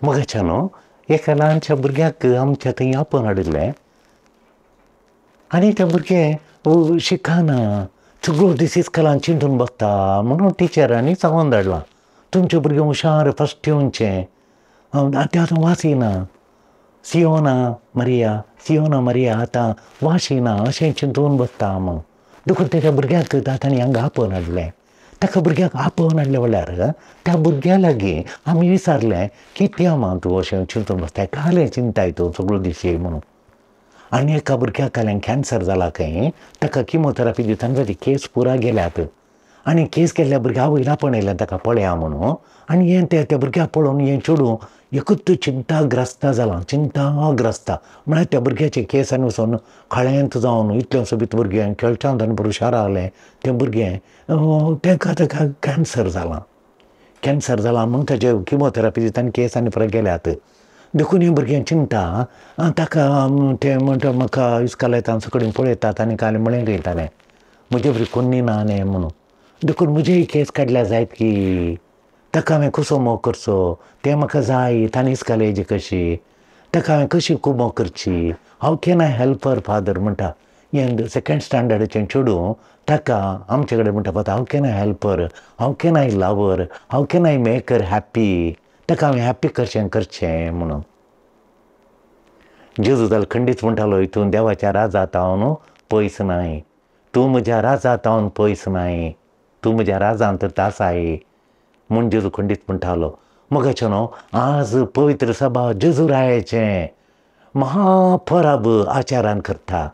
मगाच्या न्हू एका ल्हानशा भुरग्याक आमच्या थंय आपोवन हाडिल्लें आनी तें भुरगें शिकना, सगळो दीस इस्कोलान चिंतून बसता म्हणून टिचरांनी सांगून धाडलां, तुमचें भुरगें हुशार फस्ट येवचें, तें आतां वाचिना, सियोना मरिया सियोना मरिया आतां वाचिना अशें चिंतून बसता म्हूण. देखून तेच्या भुरग्याक तांणी हांगा आपोवन हाडलें. ताका भुरग्याक आपोवन हाडलें म्हणल्यार त्या भुरग्या लागीं आमी विचारलें कित्या मा तूं अशें चिंतून बसताय, कालें चिंताय तूं सगळो दीस म्हणून. आनी एका भुरग्याक काल्यान कॅन्सर जाला खंय, ताका किमोथेरपी दितना ताचे केस पुरा गेल्यात आनी केस केल्ल्या भुरग्या आवयन आपोवन येयलें ताका पळया म्हणून. आनी हें त्या भुरग्याक पळोवन हें चेडूं एकूच चिंताग्रस्त जालां, चिंताग्रस्त म्हळ्यार त्या भुरग्याचे केस आनी वचोन खळ्यांत जावन इतलें सोबीत भुरगें खेळचांत आनी बरें हुशार आहलें तें भुरगें, ताका ताका कॅन्सर जालां, कॅन्सर जालां म्हूण ताचे किमोथेरपी दितना केस आनी परत गेल्यात. देखून हें भुरगें चिंता ताका तें म्हणटा म्हाका इस्कोला येता आमचे कडेन पळयतात आनी काल म्हळें कयतालें म्हजे भुरगें कोन्नी ना न्ही म्हणून, देखून म्हजेय केस काडल्यार जायत की ताका हांवें कसो मोग करचो, तें म्हाका जाय, ताणें इस्कोला येयची कशी, ताका हांवें कशी मोग करची, how can I help her father म्हणटा. हें सेकेंड स्टँडर्डाचें चेडूं ताका आमचे कडेन म्हणटा, father how can I help her, how can I love her, how can I make her happy, ताका हांवें हॅप्पी कशें करचें म्हणून. जेजू जाल्यार खंडीत म्हणटालो, हितून देवाच्या राजा तावन पयस नाय, तूं म्हज्या राजा तावन पयस नाय, तूं म्हज्या राजान तर आसाय म्हूण जेजू खंडीत म्हणटालो. मगाचें न्हू आज पवित्र सभा जेजू रायाचें महापरब आचारान करता.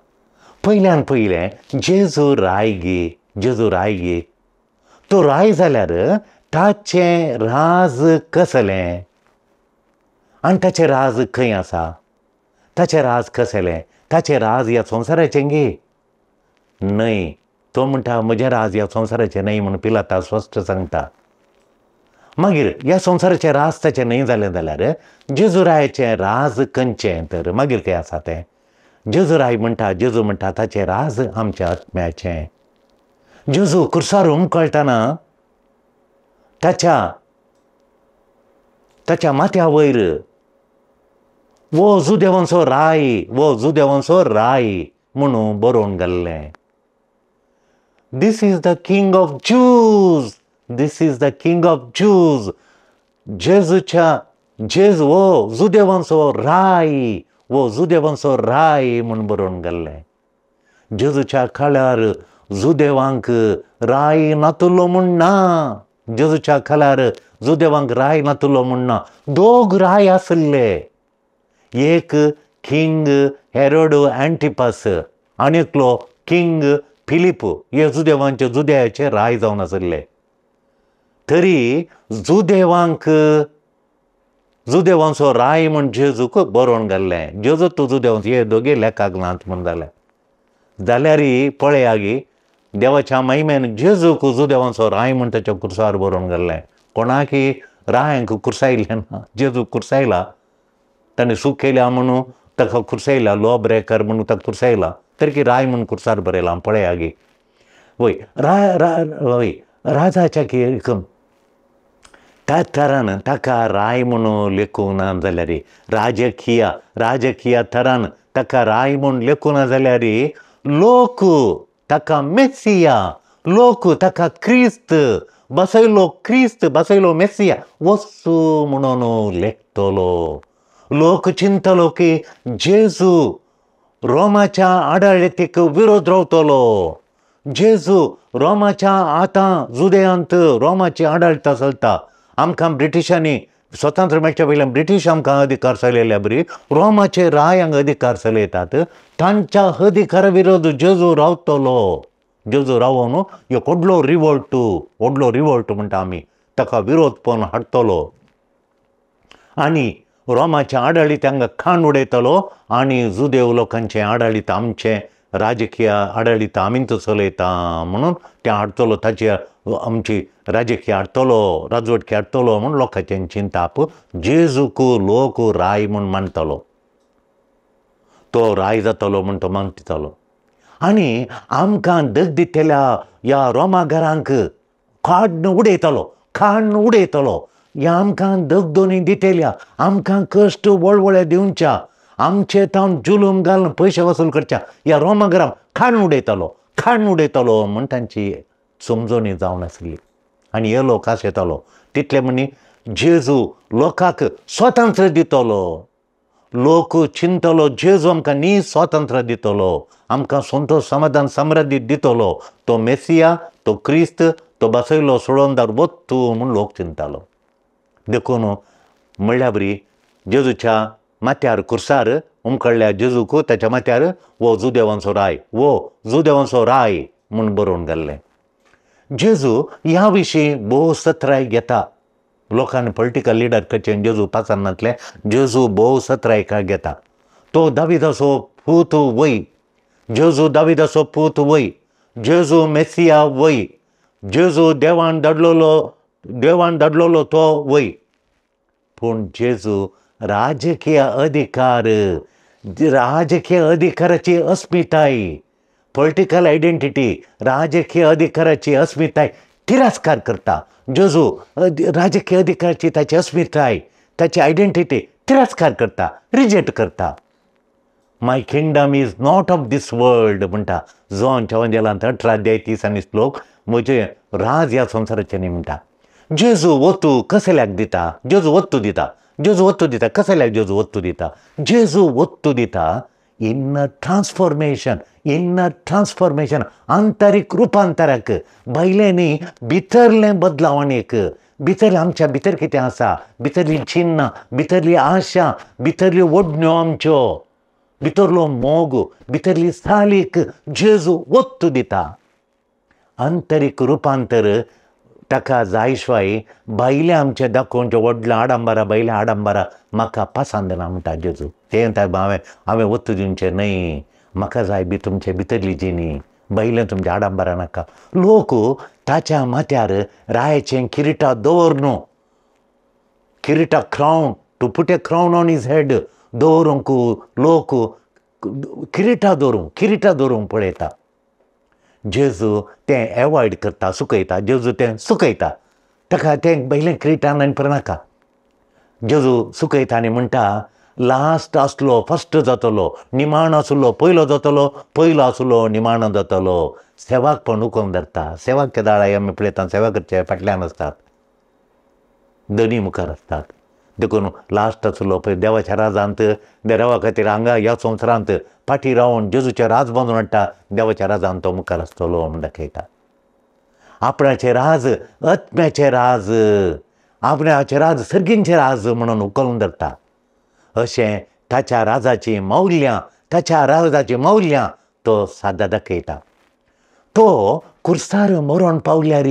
पयल्यान पयलें जेजू राय गे, जेजू राय गे, तो राय जाल्यार ताचें राज कसलें आनी ताचें राज खंय आसा, ताचें राज कसलें, ताचें राज ह्या संवसाराचें गे न्हय. तो म्हणटा म्हजें राज ह्या संवसाराचें न्हय म्हूण पिलाता स्पश्ट सांगता. मागीर ह्या संवसाराचें राज ताचें न्हय जालें जाल्यार जेजू रायाचें राज खंयचें तर मागीर खंय आसा तें? जेजू राय म्हणटा, जेजू म्हणटा ताचें राज आमच्या आत्म्याचें. जेजू कुर्सार हुमकळटना ताच्या ताच्या माथ्या वयर वो जुदेवांचो राय, वो जुदेवांचो राय म्हणून बरोवन घाल्लें. This is the king of Jews, this is the king of Jews. जेजूच्या जेजू हो जुदेवांचो राय, वो जुदेवांचो राय म्हूण बरोवन घाल्लें. जेजूच्या काळार जुदेवांक राय नातुल्लो म्हूण ना, जेजूच्या काळार जुदेवांक राय नातुल्लो म्हूण ना. दोग राय आशिल्ले, एक किंग हेरोड अँटिपास आनी एकलो किंग फिलीप, हे जुदेवांचे जुदेयाचे राय जावन आशिल्ले. तरी जुदेवांक जुदेवांचो राय म्हूण जेजूक बरोवन घाल्लें. जेजू तूं जुदेवांचो हे दोगी लेखाक नात म्हूण जालें. जाल्यार पळया गी देवाच्या महिमेन जेजूक जुदेवांचो राय म्हूण ताच्या कुर्सार बरोवन घाल्लें. कोणाकी रायांक कुर्सायलें ना, जेजूक कुर्सायला, ताणें चूक केल्या म्हणून ताका कुर्सायला, लॉ ब्रेकर म्हणून ताका कुर्सायला, तरी की राय म्हूण कुर्सार बरयलां पळया गी. वय वय राजाच्या की त्या थरान ताका राय म्हणून लेखूंक ना जाल्यार, राजकीय राजकीय थरान ताका राय म्हूण लेखूंक ना जाल्यार लोक ताका मेसिया, लोक ताका क्रिस्त बसयलो, क्रिस्त बसयलो मेसिया वस्तू म्हणून लेखतलो. लोक चिंतलो की जेजू रोमाच्या आडळीक विरोध रावतलो, जेजू रोमाच्या आतां जुदेयांत रोमाची आडळटा चलता, आमकां ब्रिटिशांनी स्वतंत्र मेळच्या पयलीं ब्रिटीश आमकां अधिकार चलयल्या बरी रोमाचे राय हांगा अधिकार चलयतात, तांच्या अधिकारा विरोध जेजू रावतलो. जेजू रावोन एक व्हडलो रिवोल्ट, व्हडलो रिवोल्ट म्हणटा आमी, ताका विरोध पण हाडटलो आनी रोमाच्या आडाळीत हांगा खाण उडयतलो आनी जुदेव लोकांचें आडाळीत आमचें राजकीय आडाळीत आमीच चलयता म्हणून तें हाडटलो, ताचे आमची राजकीय हाडटलो, राजवटकी हाडटलो म्हूण लोकांचें चिंताप. जेजूक लोक राय म्हूण मानतलो, तो राय जातलो म्हूण तो मानतलो आनी आमकां दग दितल्या ह्या रोमाघरांक काड्ण उडयतलो, काड्ण उडयतलो. ह्या आमकां दगदोनी दितेल्या, आमकां कश्ट वळवळे दिवच्या, आमचे तावन जुलूम घालून पयशे वसूल करच्या ह्या रोमागराम खाण उडयतालो, खाण उडयतालो म्हण तांची समजणी जावन आसली. आनी हे लोक आशेतालो तितले म्हणी जेजू लोकांक स्वातंत्र्य दितलो, लोक चिंतलो जेजू आमकां न्ही स्वातंत्र्य दितलो, आमकां संतोश समाधान समृद्धी दितलो, तो मेसिया, तो क्रिस्त, तो बसयलो सोडोनदार वत्तू म्हूण लोक चिंतालो. देखून म्हणल्या बरी जेजूच्या माथ्यार कुर्सार उमकळ्ळ्या जेजूक ताच्या माथ्यार वो जुदेवांचो राय, वो जुदेवांचो राय म्हूण बरोवन घाल्लें. जेजू ह्या विशीं भोव सत्राय घेता. लोकांनी पॉलिटिकल लिडर करचें जेजू पाचारनातलें, जेजू भोव सत्राय घेता. तो दाविदाचो पूत वय, जेजू दाविदाचो पूत वय, जेजू मेसिया वय, जेजू देवान धाडलेलो, देवान धाडलेलो तो वय. पूण जेजू राजकीय अधिकार, राजकीय अधिकाराची अस्मिताय, पॉलिटिकल आयडेंटिटी, राजकीय अधिकाराची अस्मिताय तिरस्कार करता. जेजू राजकीय अधिकाराची ताची अस्मिताय, ताची आयडेंटिटी तिरस्कार करता, रिजेक्ट करता. My kingdom is not of this world म्हणटा जॉन चवंजेलांत 18 अध्याय 30 आनी श्लोक, म्हजें राज ह्या संवसाराचें न्ही म्हणटा. जेजू वतू कसल्याक दिता? जेजू वत्तू दिता, जेजू वत्तू दिता, कसल्याक जेजू वत्तू दिता? जेजू वत्तू दिता इनर ट्रान्सफॉर्मेशन, इनर ट्रान्सफॉर्मेशन, आंतरीक रुपांतराक, भायलें न्ही भितरलें बदलावणेक. भितरलें आमच्या भितर कितें आसा, भितरली चिन्नां, भितरली आशा, भितरल्यो ओडण्यो आमच्यो, भितरलो मोग, भितरली सालीक जेजू वत्तू दिता. आंतरीक रुपांतर ताका जाय शिवाय भायलें आमचें दाखोवचें व्हडलें आडंबरा, भायलें आडंबरा म्हाका पसंद ना म्हणटा जेजू. तें हांवें हांवें वत्तू दिवचें न्हय, म्हाका जाय बी तुमचे भितरली जिणी, भायलें तुमचें आडंबरा नाका. लोक ताच्या माथ्यार रायाचें किरिटा दवर न्हू, किरिटा crown, to put a crown on his head दवरूंक लोक किरिटा दवरूंक, किरिटा दवरूंक पळयता. जेजू तें एवॉयड करता, सुकयता. जेजू तें सुकयता, ताका तें भायलें किरिटान आनी नाका. जेजू सुकयता आनी म्हणटा लास्ट आसलो फर्स्ट जातलो, निमाणो आसलो पयलो जातलो, पयलो आसलो निमाणो जातलो. सेवाक पण उकोवन धरता. सेवाक केदाळाय आमी पळयता, सेवा करचे फाटल्यान आसतात, दनी मुखार आसतात. देखून लास्ट आसलो पळय देवाच्या राजांत, देवा खातीर हांगा ह्या संवसारांत फाटीं रावन जेजूचें राज बांदून हाडटा, देवाच्या राजान तो मुखार आसतलो म्हूण दाखयता. आपणाचें राज आत्म्याचें राज, आपणाचें राज सर्गींचें राज म्हणून उखलून धरता. अशें ताच्या राजाचीं मौल्यां, ताच्या राजाचीं मौल्यां तो सादा दाखयता. तो कुर्सार मरण पावल्यार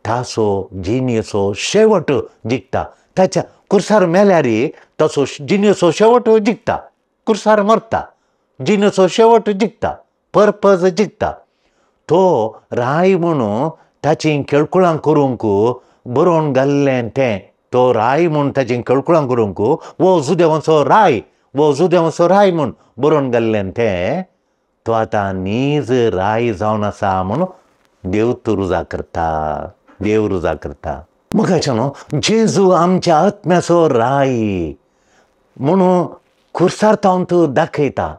ताचो जिणेचो शेवट जिखता. ताच्या कुर्सार मेल्यार ताचो जिणेचो शेवट जिखता. कुर्सार मरता, जिणेचो शेवट जिखता, पर्पज जिखता. तो राय म्हणून ताची केळकुळां करूंक बरोवन घाल्लें तें, तो राय म्हूण ताची केळकुळां करूंक वो जुदेवांचो राय, वो जुदेवांचो राय म्हूण बरोवन घाल्लें तें, तो आतां नीज राय जावन आसा म्हूण देव तो रुजा करता, देव रुजा करता. मुखाच्या न्हू जेजू आमच्या आत्म्याचो राय म्हणून कुर्सार तावन तो दाखयता.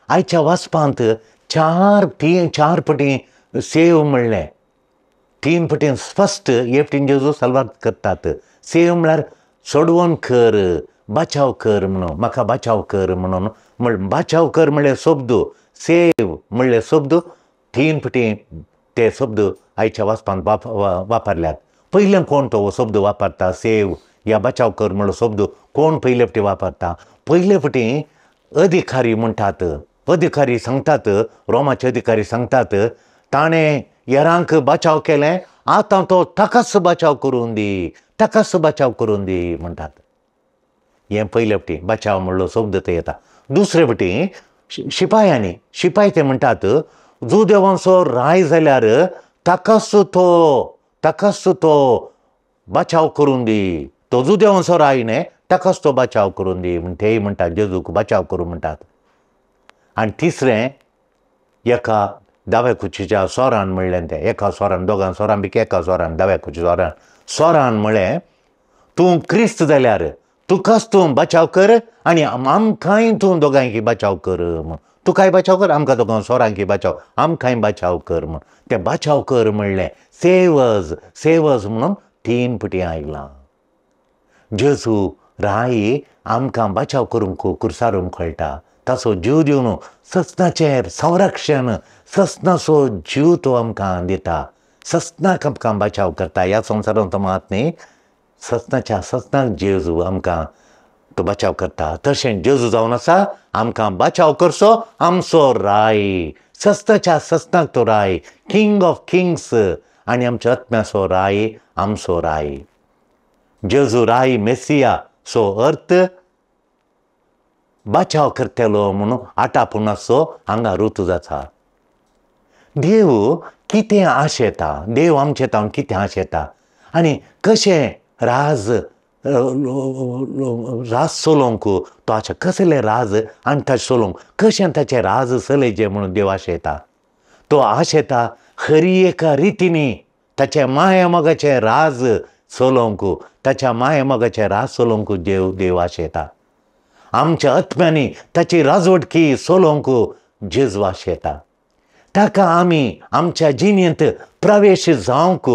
आयच्या वाचपांत चार पटी सेव म्हणलें, 3 पटी स्पश्ट, एक पटी जेजू सलवार करतात. सेव म्हळ्यार सोडवण कर, बाचाव कर म्हणून, म्हाका बाचाव कर म्हणून, बाचाव कर म्हणलें शब्द, सेव म्हणलें शब्द 3 पटी ते शब्द आयच्या वाचपांत वापरल्यात. पयलें कोण तो शब्द वापरता सेव या बचाव कर म्हणलो शब्द कोण पयले फावटी वापरता? पयले फावटी अधिकारी म्हणटात, अधिकारी सांगतात, रोमाचे अधिकारी सांगतात ताणें हेरांक बचाव केलें, आतां तो ताकाच बचाव करून दी, ताकाच बचाव करून दी म्हणटात. हें पयले फावटी बचाव म्हणलो शब्द थंय येता. दुसरे फावटी शिपायांनी, शिपाय ते म्हणटात जुदेवांचो राय जाल्यार ताकाच तो, ताकाच तो बचाव करून दी, तो जुदेवांचो राय न्ही ताकाच तो बचाव करून दी म्हण तेय म्हणटात, जेजूक बचाव करूं म्हणटात. आनी तिसरें एका दाव्या कुशीच्या सोरान म्हणलें तें, एका सोरान, दोगां सोरान पैकी एका सोरान, दाव्या कुशी सोरान, सोरान म्हणलें तूं क्रिस्त जाल्यार तुकाच तूं बचाव कर आनी आमकांय तूं दोगांयकी बचाव कर म्हूण, तुकाय बचाव कर आमकां दोगां सोरांकी बचाव, आमकांय बचाव कर म्हूण. तें बचाव कर म्हणलें सेव अस, सेव अस म्हणून 3 पुटी आयलां. जेजू राय आमकां बचाव करूंक कुर्सार उमकळटा, ताचो जीव दिवन सस्नाचें संरक्षण, सस्नाचो जीव तो आमकां दिता, सस्नाक आमकां बचाव करता. ह्या संवसारांत मात न्ही, सस्नाच्या सस्नाक जेजू आमकां तो बचाव करता. तशें जेजू जावन आसा आमकां बचाव करचो आमचो राय, सस्नाच्या सस्नाक तो राय, किंग ऑफ किंग्स, आनी आमच्या आत्म्याचो राय आमचो राय. जेजू राय मेसिया सो अर्थ बचाव करतलो म्हणून आटापुणाचो हांगा ऋतू जाता. देव कितें आशेता, देव आमचे तावन कितें आशेता आनी कशें राज राज चलोवंक तो आशा, कसलें राज आनी ताचें चलोवंक कशें ताचें राज चलयचें म्हणून देव आशेता. तो आशेता हरी एका रितीनी ताचें माया मोगाचें राज चलोवंक, ताच्या माया मोगाचें राज चलोवंक देव देव आशेता. आमच्या आत्म्यांनी ताची राजवटकी चलोवंक जेजू आशेता. ताका आमी आमच्या जिणेंत प्रवेश जावंक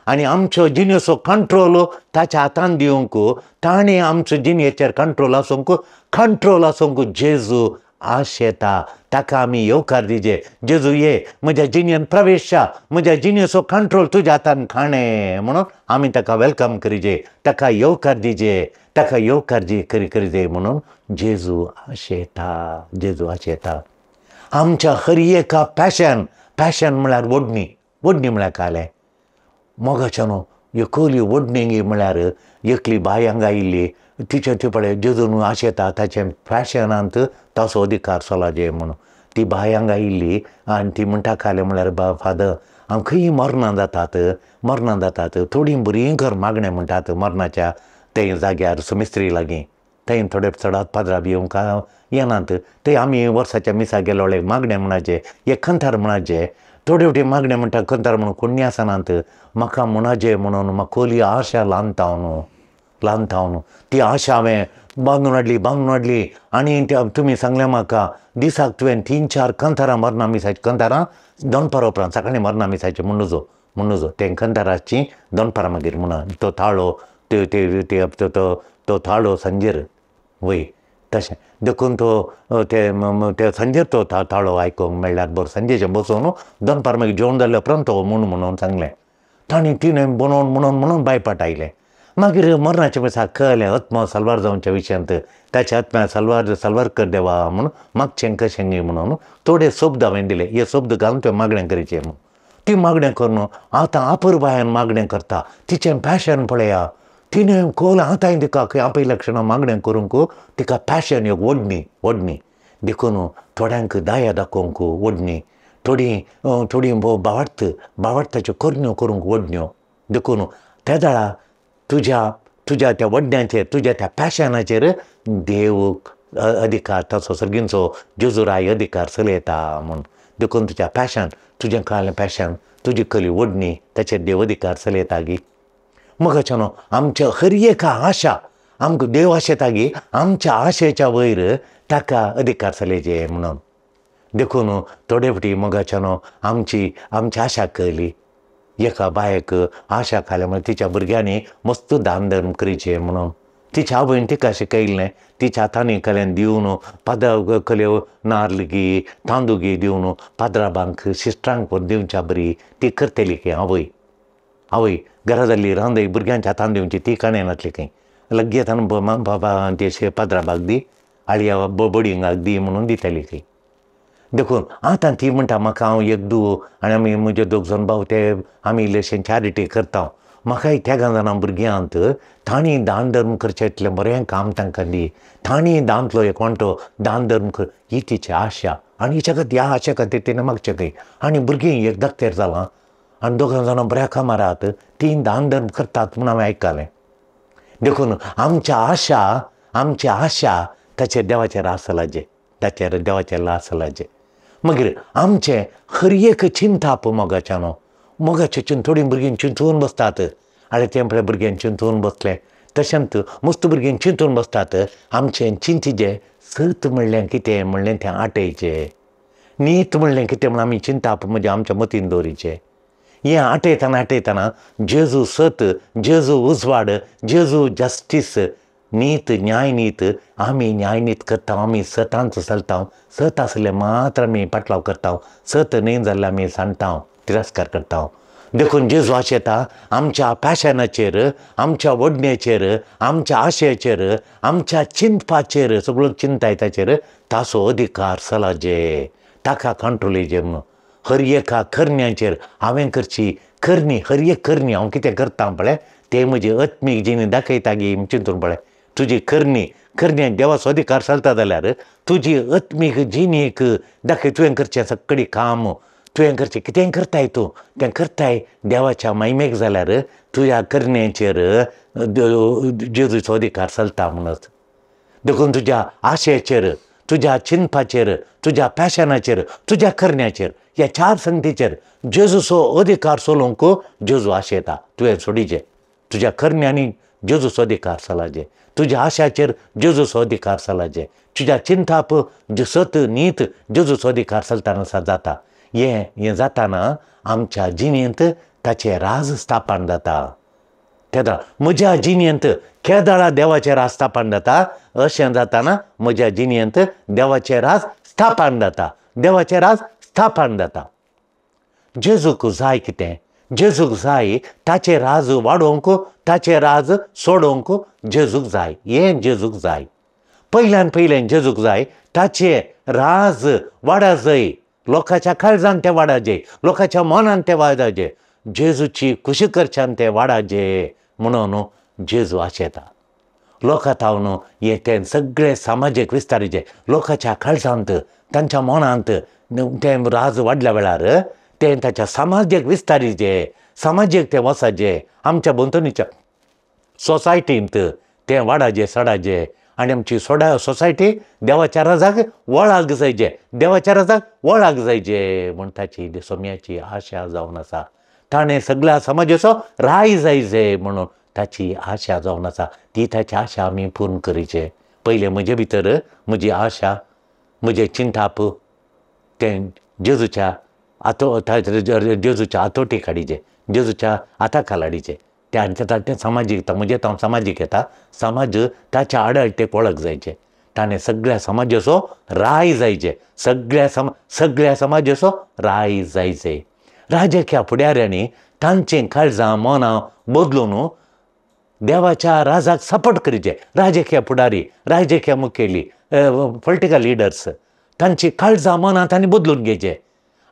आनी आमच्यो जिणेचो कंट्रोल ताच्या हातान दिवंक, ताणें आमचो जिणेचेर कंट्रोल आसूंक, कंट्रोल आसूंक जेजू आशेता. ताका आमी येवकार दिजे, जेजू ये म्हज्या जिणेंत प्रवेश, म्हज्या जिणेचो कंट्रोल तुज्या हातान खाणें म्हणून आमी ताका welcome करिजे, ताका येवकार दिजे, ताका येवकार करिजे म्हणून जेजू आशेता, जेजू आशेता. आमच्या हर एका पॅशन, पॅशन म्हळ्यार ओडणी, ओडणी म्हळ्यार कालें मोगाच्या न्हू एकली ओडणी म्हळ्यार एकली बाय हांगा आयिल्ली तिचे ती पळय जेजून आशेता ताचें फॅशनांत ताचो अधिकार चलाजे म्हणून. ती बाय हांगा आयिल्ली आनी ती म्हणटा कालें म्हळ्यार बा फादर हांव खंय मरणां जातात, मरणां जातात, थोडीं बरीं कर मागणें म्हणटात मरणाच्या ते जाग्यार सुमिस्त्री लागीं, थंय थोडे चडात पाद्रा बी येवंक येनात, ते आमी वर्साच्या मिसा गेलो मागणें म्हणाचें, एक खंतार म्हणाचें, थोडे फावटी मागणें म्हणटा खंतार म्हणून कोण्णी आसनात, म्हाका म्हणाचें म्हणून म्हाका खोली आशा ल्हान न्हू, ल्हान न्हू ती आशा हांवें बांदून हाडली, बांदून हाडली आनी तुमी सांगलें म्हाका दिसाक तुवें 3-4 कंतारां मरणां मिसाचीं, कंतारां दनपारा उपरांत सकाळीं मरणां मिसाचीं म्हणूजो म्हणूजो तें कंताराची दनपारां मागीर म्हणा तो थाळो तो थाळो सांजेर वय तशें देखून तो ते सांजेर तो थाळो आयकूंक मेळ्ळ्यार बरो, सांजेचें बसून दनपार मागीर जेवण जाल्या उपरांत तो म्हूण म्हणून सांगलें. तांणी तिणें बनोवन म्हणून म्हणून बायपाट आयलें. मागीर मरणाच्या मिसाक कळ्ळें आत्मा साल्वार जावच्या विशयांत, ताच्या आत्म्या साल्वार साल्वार कर देवा म्हणून मागचें कशें न्ही म्हणून थोडे शब्द हांवें दिले, हे शब्द घालून तुवें मागणें करचें म्हणून. ती मागणें करून आतां अपुरबायेन मागणें करता, तिचें पॅशन पळया, तिणें कोल आतांय तिका खंय आपय लक्षणां मागणें करूंक तिका पॅशन एक ओडणी, ओडणी देखून थोड्यांक दया दाखोवंक ओडणी, थोडीं थोडीं बावार्थ बावार्थाच्यो करण्यो करूंक ओडण्यो. देखून त्या वेळार तुज्या तुज्या त्या वडण्याचेर, तुज्या त्या पॅशनाचेर देव अधिकार ताचो सर्गींचो जेजुराय अधिकार चलयता म्हूण. देखून तुज्या पॅशन, तुजें कळ्ळें पॅशन, तुजी कली ओडणी ताचेर देव अधिकार चलयता गी. मोगाच्या न्हू आमच्या हर एका आशा आमकां देव आशेता गी, आमच्या आशेच्या वयर ताका अधिकार चलयचे म्हणून. देखून थोडे फावटी मोगाच्या न्हू आमची आमची आशा कळ्ळी, एका बायक आशा खाल्या म्हळ्यार तिच्या भुरग्यांनी मस्त दान धर्म करचें म्हणून तिच्या आवयन तिका शिकयल्लें, तिच्या हातांनी कलेन दिवन पाद्रा कल्यो नार्ल गी तांदूळ गी दिवन पाद्राबांक सिस्टरांक दिवच्या बरी ती करतली की आवय, आवय घरा जाल्ली रांदय भुरग्यांच्या हातान दिवची ती काणय नासली खंय लगेच बाबा ते पाद्राबाक दी आळया बडिंगाक दी म्हणून दिताली खंय. देखून आतां ती म्हणटा म्हाका हांव एक धूव आनी आमी म्हजे दोग जाण भाव ते आमी इल्लेशें चॅरिटी करता, म्हाकाय तेगां जाणां भुरग्यांत तांणी दान धर्म करचें इतलें बरें काम तांकां दी, तांणी दांतलो एक वांटो दान धर्म कर, ही तिची आशा आनी हिच्या खातीर ह्या आशा खातीर तिणें मागचें खंय. आनी भुरगीं एक धाकटेर जालां आनी दोगां जाणां बऱ्या कामार आहात, तीं दान धर्म करतात म्हूण हांवें आयकलें. देखून आमच्या आशा, आमची आशा ताचेर देवाचेर आसलाजे, ताचेर देवाचेर आसलाजे. मागीर आमचें हर एक चिंताप मोगाच्या न्हू, मोगाचें चिंत थोडीं भुरगीं चिंतून बसतात, आनी तें पळय भुरग्यां चिंतून बसलें, तशेंच मस्त भुरगीं चिंतून बसतात आमचें चिंतिचें सत म्हणलें कितें म्हणलें तें आटयचें, नीत म्हणलें कितें म्हण आमी चिंताप म्हणजे आमच्या मतीन दवरीचें. हें आटयतना आटयतना जेजू सत, जेजू उजवाड, जेजू जस्टीस, नीत, न्यायनीत, आमी न्यायनीत करता, आमी सतांत चलता, सत आसलें मात्र आमी पाटलाव करता, सत न्हय जाल्यार आमी सांडटा, तिरस्कार करता. देखून जेजू आशेता आमच्या पॅशनाचेर, आमच्या वडण्याचेर, आमच्या आशेचेर, आमच्या चिंतपाचेर, सगळो चिंताय ताचेर ताचो अधिकार चलाजे, ताका कंट्रोल म्हणून. हर एका करण्याचेर हांवें करची करणी, हर एक करणी हांव कितें करता पळय तें म्हजी आत्मीक जिणी दाखयता गी चिंतून पळय. तुजी करणी करणी देवाचो अधिकार चलता जाल्यार तुजी आत्मीक जिणेक दाखय. तुवें करचें सगळें काम, तुवें करचें कितेंय करताय तूं तें करताय देवाच्या महिमेक जाल्यार तुज्या करण्याचेर जेजूचो अधिकार चलता म्हणत. देखून तुज्या आशेचेर, तुज्या चिंतपाचेर, तुज्या पॅशनाचेर, तुज्या करण्याचेर, ह्या चार संगतीचेर जेजूचो अधिकार चलोवंक जेजू आशेता. तुवें सोडीचें तुज्या करण्यांनी जेजूचो अधिकार चलाचे, तुज्या आशाचेर जेजूचो अधिकार चलाचे, तुज्या चिंताप सत नीत जेजूचो अधिकार चलतना जाता. हें हें जाताना आमच्या जिणेंत ताचें राज स्थापन जाता. तेन्ना म्हज्या जिणेंत केदळा देवाचें राज स्थापन जाता. अशें जाताना म्हज्या जिणेंत देवाचें राज स्थापन जाता, देवाचें राज स्थापन जाता. जेजूक जाय कितें? जेजूक जाय ताचें राज वाडोवंक, ताचें राज सोडोवंक जेजूक जाय. हें जेजूक जाय. पयल्यान पयलें जेजूक जाय ताचें राज वाडा जाय, लोकांच्या काळजान तें वाडाजे, लोकांच्या मनान तें वाडाजे, जेजूची खुशी करच्यान तें वाडाजे म्हणून जेजू आशेता. लोकां थावन हें तें सगळें समाजीक विस्तारीचें लोकांच्या काळजांत, तांच्या मनांत तें राज वाडल्या वेळार तें ताच्या समाजीक विस्तारीचें, समाजीक तें वसाचें, आमच्या भोंवतणीच्या सोसायटींत तें वाडाजे सडाजे आनी आमची सोसायटी देवाच्या राजाक वळाक जायचे, देवाच्या राजाक वळाक जायचे म्हूण ताची सोम्याची आशा जावन आसा. ताणें सगळ्या समाजाचो राय जायचे म्हणून ताची आशा जावन आसा. ती ताची आशा आमी पूर्ण करीचे. पयलें म्हजे भितर म्हजी आशा, म्हजें चिंताप तें जेजूच्या जेजूच्या आतोटीक हाडीचें, जेजूच्या हाता खाला हाडीचें. तें आनी तें समाजीक येता, म्हजें हांव समाजीक येता, समाज ताच्या आडळटेक वळख जायचें. ताणें सगळ्या समाजाचो राय जायचें, सगळ्या समाजाचो राय जायचें. राजकीय फुडाऱ्यांनी तांचें काळजां मनां बदलून देवाच्या राजाक सपोर्ट करचें. राजकीय फुडारी, राजकीय मुखेली, पॉलिटिकल लिडर्स तांची काळजां मनां तांणी बदलून घेवचें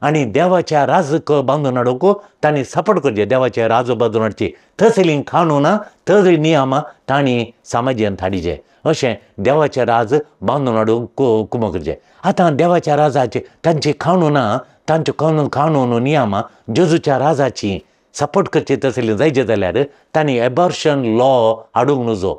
आनी देवाच्या राज बांदून हाडूंक तांणी सपोर्ट करचें. देवाचे राज बांदून हाडची तसलीं कानुनां, तसलीं नियमां तांणी समाजांत हाडचें. अशें देवाचें राज बांदून हाडूंक कुमो करचें. आतां देवाच्या राजाचे तांची कानुनां, तांचे कानून नियमां जेजूच्या राजाची सपोर्ट करची तसली जायचे जाल्यार तांणी एबॉर्शन लॉ हाडूंक नजो,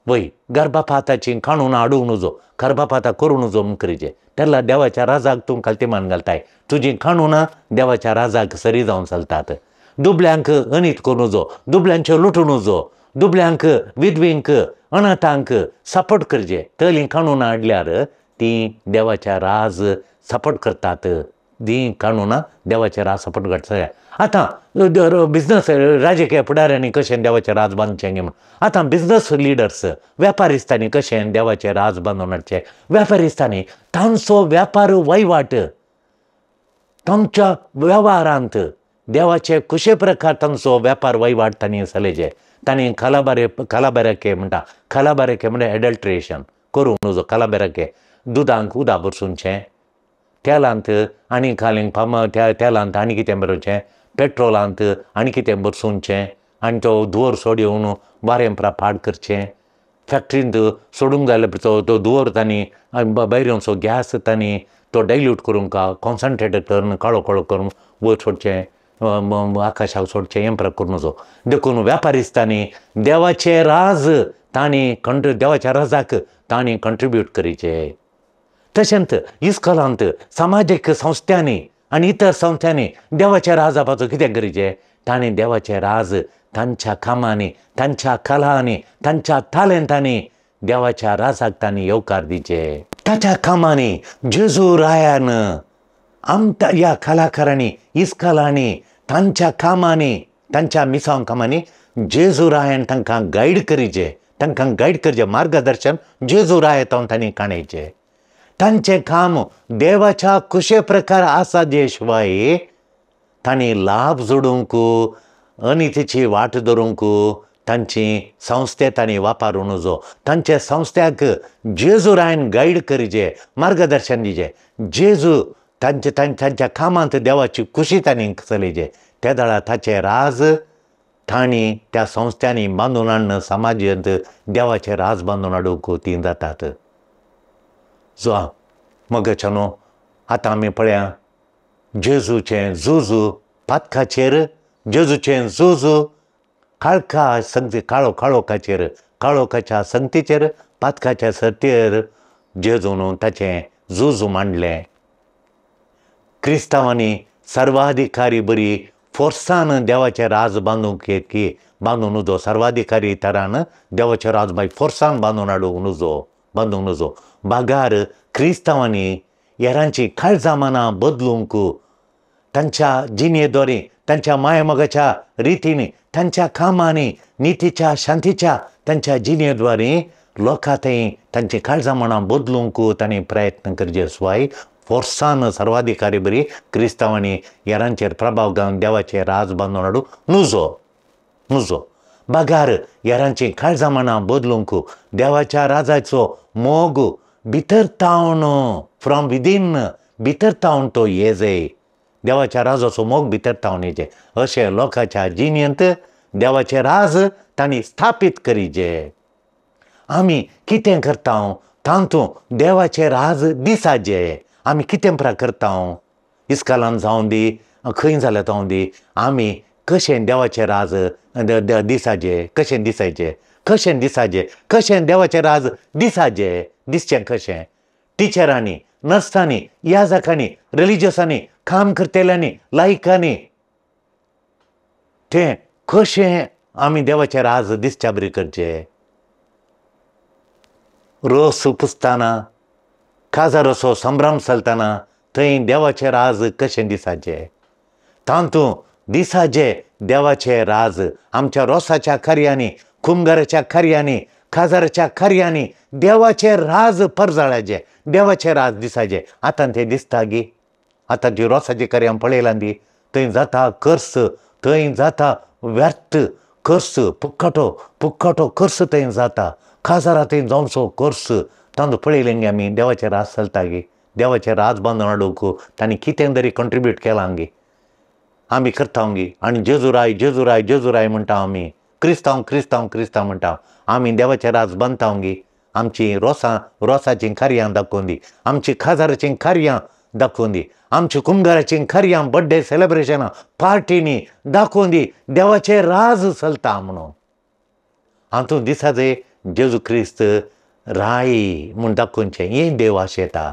वय गर्भपाताची कानुनां हाडूंक नजो, गर्भपाता करूं नजो म्हूण करचें. तेन्ना देवाच्या राजाक तूं खालती मान घालताय. तुजीं कानुनां देवाच्या राजाक सरी जावन चलतात. दुबल्यांक अनीत करूं नजो, दुबल्यांचें लुटूं नजो, दुबल्यांक, विधवींक, अनाथांक सपोर्ट करचें. तसलीं कानुनां हाडल्यार तीं देवाच्या राज सपोर्ट करतात. तीं कानुनां देवाचें राज सपोर्ट करता. आतां बिजनस राजकीय फुडाऱ्यांनी कशें देवाचें राज बांदचें म्हूण, आतां बिजनस लिडर्स वेपारिस्तांनी कशें देवाचें राज बांदून हाडचें. वेपारिस्तांनी तांचो वेपार वहिवाट, तांच्या वेव्हारांत देवाचे खुशे प्रकार तांचो वेपार वहिवाट तांणी चलयचे. तांणी कलाबेराके म्हणटा, कलाबेराके म्हणल्यार एडल्ट्रेशन करूंक नजो. कलाबेराके दुदांक उदक भरसुनचें, तेलांत आनी खालींक पाम तेलांत आनी कितें भरोवचें, पेट्रोलांत आनी कितें भरसुनचें आनी तो धुंवर सोड वारें पाड करचें. फॅक्ट्रींत सोडूंक जाल्यार तो धुंवर तांणी भायर गॅस तांणी तो डायल्यूट करूंक कॉन्सन्ट्रेटेड करून काळो काळो करून वयर सोडचें, आकाशाक सोडचें, हें प्रकार करूं नजो. देखून वेपारिस्तांनी देवाचें राज तांणी देवाच्या राजाक तांणी कंट्रिब्यूट करीचें. तशेंच इस्कोलांत, समाजीक संस्थांनी आनी इतर संस्थांनी देवाच्या राजापाचो कितें करीचें, तांणी देवाचें राज तांच्या कामांनी, तांच्या कलांनी, तांच्या तालेंतांनी देवाच्या राजाक तांणी येवकार दिचे. ताच्या कामांनी जेजू रायान आमच्या ह्या कलाकारांनी, इस्कलांनी, तांच्या कामांनी, तांच्या मिसांव कामांनी जेजू रायान तांकां गायड करीचे, तांकां गायड करचें मार्गदर्शन जेजू राया तावन तांणी काणयचें. तांचें काम देवाच्या कुशे प्रकार आसा जे शिवाय तांणी लाभ जोडूंक, अनितीची वाट धरूंक तांची संस्थे तांणी वापरूं नजो. तांचे संस्थ्याक जेजू रायान गायड करचें, मार्गदर्शन दिचें. जेजू तांचे तांच्या कामांत देवाची खुशी तांणी चलयचे. त्या वेळार ताचें राज तांणी त्या संस्थ्यांनी बांदून हाडून समाजांत देवाचें राज बांदून हाडूंक तीं जातात. जो मगच्यानो आतां आमी पळया जेजूचें जुजू पातकाचेर, जेजूचें जुजू काळखा संगती, काळो काळोखाचेर, काळोखाच्या संगतीचेर, पातकाच्या सर्तीर जेजून ताचें जुजू मांडलें. क्रिस्तांवांनी सर्वाधिकारी बरी फोर्सान देवाचें राज बांदूंक येत की बांदूंक नुजो. सर्वाधिकारी तरान देवाचें राज मागीर फोर्सान बांदून हाडूंक नुजो, बांदूंक नुजो. बागार क्रिस्तांवांनी हेरांची काळजां मनां बदलूंक तांच्या जिणेद्वारे, तांच्या मायामोगाच्या रितींनी, तांच्या कामांनी, नितीच्या शांतीच्या तांच्या जिणेद्वारे लोकां थंय तांची काळजां मनां बदलूंक तांणी प्रयत्न करचे शिवाय फोर्सान सर्वाधिकारी बरी क्रिस्तांवांनी हेरांचेर प्रभाव घालून देवाचें राज बांदून हाडूंक नुजो, नुजो. बागार हेरांची काळजां मनां बदलूंक देवाच्या राजाचो मोग भितर तावन, फ्रॉम विदीन, भितर तावन तो येजय. देवाच्या राजाचो मोग भितर तावन येजे. अशें लोकांच्या जिणेंत देवाचें राज तांणी स्थापीत करीजे. आमी कितें करता तातूंत देवाचें राज दिसाजे. आमी कितें प्रा करता, इस्कालान जावं दी, खंय जाल्यार जावं दी, आमी कशें देवाचें राज दिसाजे, कशें दिसायचें, कशें दिसाजे, कशें देवाचें राज दिसाजे, दिसचें कशें? टिचरांनी, नर्सांनी, याजकांनी, रिलिजियसांनी, काम करतल्यांनी, लायकांनी तें कशें आमी देवाचें राज दिसच्या बरी करचें? रोस पुसतना, काजाराचो संभ्रम चलतना थंय देवाचें राज कशें दिसाचें? तातूंत दिसाचें देवाचें राज आमच्या रोसाच्या कार्यांनी, कुमगाराच्या कार्यांनी, काजाराच्या कार्यांनी देवाचें राज परजळाचें, देवाचें राज दिसाचें. आतां तें दिसता गी? आतां ती रोसाची कार्यां पळयलां ती, थंय जाता खर्च, थंय जाता व्यर्थ खर्च, फुक्कटो फुक्कटो खर्च थंय जाता. काजारा थंय जावचो खर्च तांदूळ पळयलें गे आमी? देवाचें राज चलता गे? देवाचें राज बांदून हाडूंक तांणी कितें तरी कंट्रिब्यूट केलां गे? आमी करता गे. आनी जेजुराय जेजुराय जेजुराय म्हणटा आमी, क्रिस्तांव क्रिस्तांव क्रिस्तांव म्हणटा आमी. देवाचें राज बांदता गे? आमची रोसां, रोसाचीं कार्यां दाखोवन दी, आमची काजाराचीं कार्यां दाखोवन दी, आमची कुमगाराचीं कार्यां, बड्डे सेलेब्रेशनां, पार्टींनी दाखोवन दी देवाचें राज चलता म्हणून. हातूंत दिसाचे जेजू क्रिस्त राय म्हूण दाखोवचें. हें देव आशेता,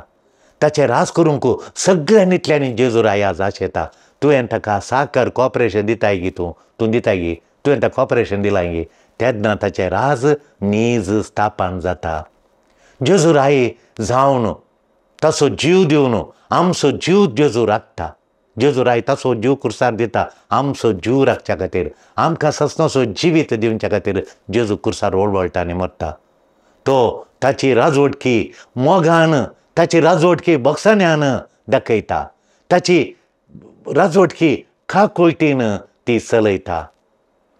ताचें राज करूंक सगळ्या नितल्यांनी जेजू राय आज आशेता. तुवें ताका साकर कॉपरेशन दिताय गी? तूं तूं दिताय गी? तुवें ताका कॉपरेशन दिलां गी? तेन्ना ताचें राज नीज स्थापन जाता. जेजू राय जावन ताचो जीव दिवन आमचो जीव जेजू राखता. जेजू राय ताचो जीव कुर्सार दिता आमचो जीव राखच्या खातीर, आमकां ससनाचो जिवीत दिवच्या खातीर जेजू कुर्सार वळवळटा आनी मरता. तो ताची राजवटकी मोगान, ताची राजवटकी बक्षाण्यान दाखयता, ताची राजवटकी काकुळटीन ती चलयता.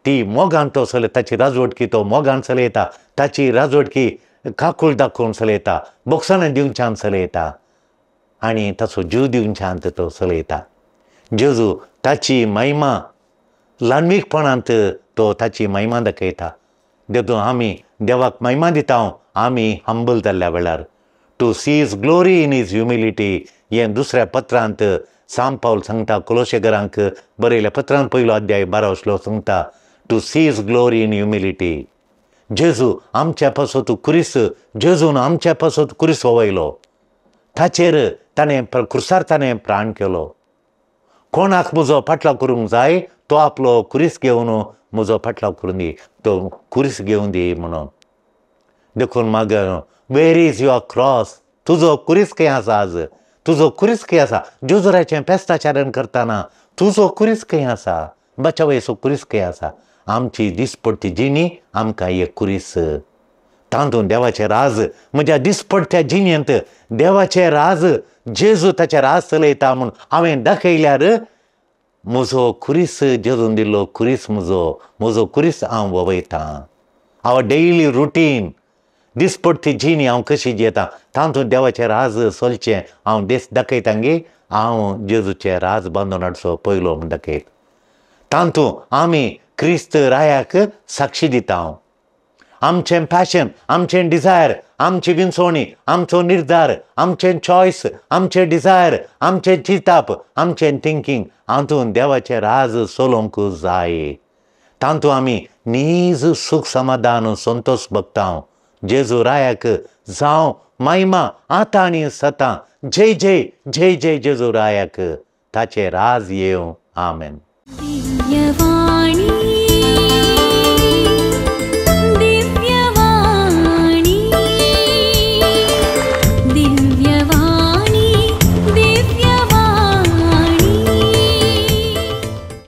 ती मोगान तो चलयता, ताची राजवटकी तो मोगान चलयता, ताची राजवटकी काकूळ दाखोवन चलयता, बक्षाणां दिवच्यान चलयता आनी ताचो जीव दिवच्यान तो चलयता. जेजू ताची महिमा ल्हानवीकपणांत तो ताची महिमा दाखयता. देखून आमी देवाक महिमा दिता आमी हंबल जाल्ल्या वेळार. To see his glory in his humility हें दुसऱ्या पत्रांत सांत पावल सांगता. कोलोशेगरांक बरयल्या पत्रांत पयलो अध्याय 12 श्लोक सांगता, to see his glory in humility. जेजू आमच्या पासत कुरीस, जेजून आमच्या पासत कुरीस वयलो, ताचेर ताणें कुर्सार ताणें प्राण केलो. कोणाक म्हजो फाटलाव करूंक जाय तो आपलो कुरीस घेवन म्हजो फाटलाव करून दी, तो कुरीस घेवन दी म्हणून. देखून मागीर वेर is your cross, तुजो कुरीस खंय आसा आज, तुजो कुरीस खंय आसा? जेजुराचें फेस्ताचरण करतना तुजो कुरीस खंय आसा? बचावयेचो कुरीस खंय आसा? आमची दिसपडटी जिणी आमकां एक कुरीस, तातूंत देवाचें राज. म्हज्या दिसपडट्या जिणेंत देवाचें राज, जेजू ताचें राज चलयता म्हूण हांवें दाखयल्यार म्हजो कुरीस, जेजून दिल्लो कुरीस म्हजो, म्हजो कुरीस हांव वयतां. हांव डेली रुटीन दिसपडटी जिणी हांव कशी जियेता तातूंत देवाचें राज चलचें हांव देस दाखयता गे. हांव जेजूचें राज बांदून हाडचो पयलो म्हूण दाखयत. तातूंत आमी क्रिस्त रायाक साक्षी दिता. आमचें पॅशन, आमचें डिजायर, आमची विंचवणी, आमचो निर्धार, आमचें चॉयस, आमचें डिजायर, आमचें चिंताप, आमचें थिंकींग हातूंत देवाचें राज चलोवंक जाय. तातूंत आमी नीज सूख समाधान संतोश भोगता. जेजू रायाक जावं महिमा आतां आनी सदां. जय जय जय जय जेजू रायाक, ताचें राज येवं. आमेन. दिव्यवाणी.